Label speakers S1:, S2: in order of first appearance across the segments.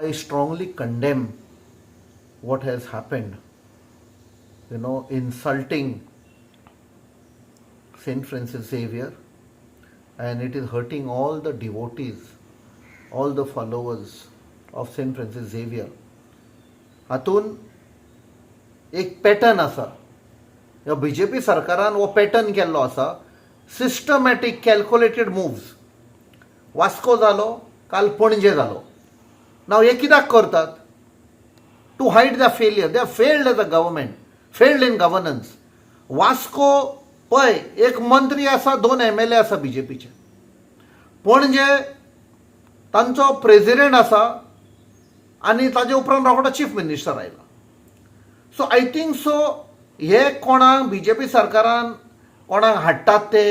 S1: I strongly condemn what has happened. Insulting Saint Francis Xavier, and it is hurting all the devotees, all the followers of Saint Francis Xavier. हातून एक pattern आसा. ह्या BJP सरकारान हो pattern केल्लो आसा, systematic कॅल्कुलेटेड moves. Vasco जालो, काल पणजे जालो. नाव हे कित्याक करतात? To hide the failure. They are failed as a government, failed in governance. Vasco पळय, एक मंत्री आसा, दोन एमएलए आसा बीजेपीचे. पणजे तांचो प्रेजिडेंट आसा आनी ताजे उपरांत रोखडो चीफ मिनिस्टर आयला. सो I think so, हे कोणाक बीजेपी सरकारान कोणाक हाडटात ते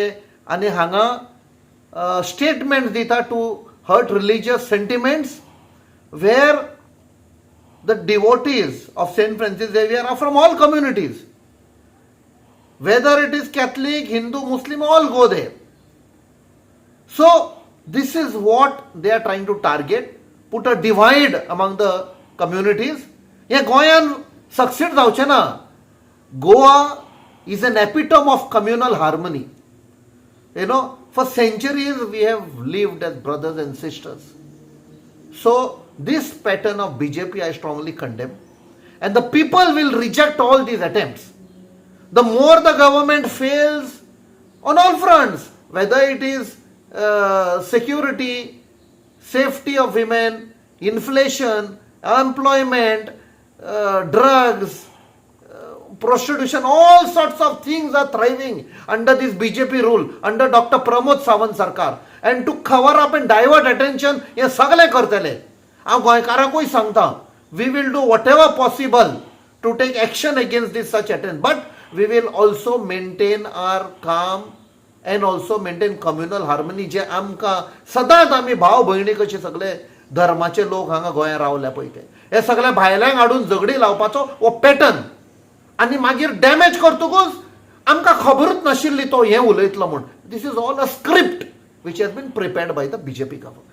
S1: आनी हांगा स्टेटमेंट दिता to hurt religious sentiments, where the devotees of Saint Francis Xavier are from all communities, whether it is Catholic, Hindu, Muslim, all go there. So this is what they are trying to target, put a divide among the communities. हे गोंयान succeed जावचें ना. Goa is an epitome of communal harmony. For centuries we have lived as brothers and sisters. So this pattern of BJP I strongly condemn, and the people will reject all these attempts. The more the government fails on all fronts, whether it is security, safety of women, inflation, unemployment, drugs, prostitution, all sorts of things are thriving under this BJP rule, under Dr. Pramod Sawant Sarkar. And to cover up and divert attention, हे सगळे करतले. हांव गोंयकारांकूय सांगता, we will do whatever possible to take action against this such attempt, but we will also maintain our calm and also maintain communal harmony, जे आमकां सदांच आमी भाव भयणी कशी सगळे धर्माचे लोक हांगा गोंयांत रावल्या पळय ते. हे सगळे भायल्यांक हाडून झगडी लावपाचो हो पॅटर्न आनी मागीर डॅमेज करतकूच आमकां खबरूच नाशिल्ली तो हें उलयतलो म्हूण. This is all a script which has been prepared by the BJP government.